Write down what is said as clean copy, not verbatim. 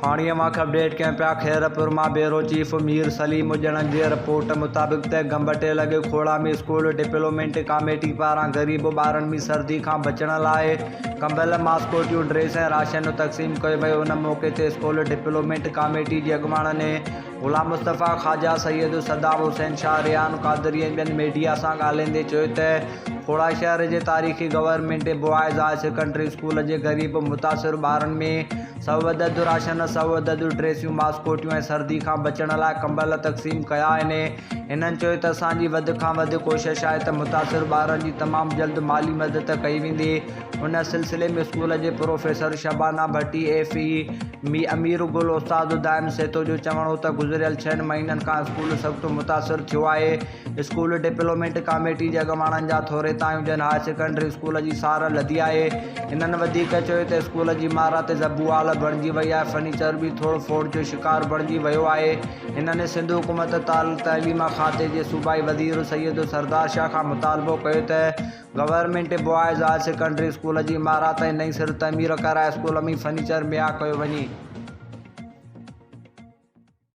هاڻي اوهان کي اپڊيٽ ڪيون پيا خيرپور مان بيورو چيف مير سليم اڄڻ جي رپورٽ مطابق ته گمبٽي لڳ کوڙا ۾ اسڪول ڊپلومينٽ ڪاميٽي پاران غريب ٻارن ۾ سردي کان بچڻ لاء ڪمبل، ماسڪوٽيون، ڊريس ۽ راشن تقسيم ڪيو ويو ان موقعي تي اسڪول ڊپلومينٽ ڪاميٽي جي اڳواڻن غلام مصطفيٰ خواجه، سيد صدام حسين شاهه، ريحان قادري ۽ ٻين ميڊيا سان ڳالهائيندي چيو ته کوڙا شهر جي تاريخي government boys high secondary school جي غريب متاثر ٻارن ۾ سئو عدد راشن، سئو عدد ڊريسيون، ماسڪوٽيون ۽ سردي کان بچڻ لاء ڪمبل تقسيم ڪيا آهن. هنن چيو ته اسان جي وڌ کان وڌ ڪوشش آهي ته متاثر ٻارن جي تمام جلد مالي مدد ڪئي ويندي. ان سلسلي ۾ اسڪول جي professor Shabana Bhatti, F A مي امير گل، استاد دائم سهتو جو چوڻ هو ته گذريل ڇهن مهينن کان اسڪول سخت متاثر ٿيو آهي، اسڪول ڊپلومينٽ ڪاميٽي جي اڳواڻن جا ٿورائتا آهيون جن هاء سيڪنڊري اسڪول جي سار لڌي آهي. هنن وڌيڪ چيو ته اسڪول جي عمارت زبون حال بڻجي وئي آهي، فرنيچر به ٿوڙ ڦوڙ جو شڪار بڻجي ويو آهي. هنن سنڌ حڪومت تعليم کاتي جي صوبائي وزير سيد سردار شاهه کان مطالبو ڪيو ته government boys high secondary school جي عمارت ۽ نئين سر تعمير ڪرائي اسڪول ۾ فرنيچر مهيا ڪيو وڃي.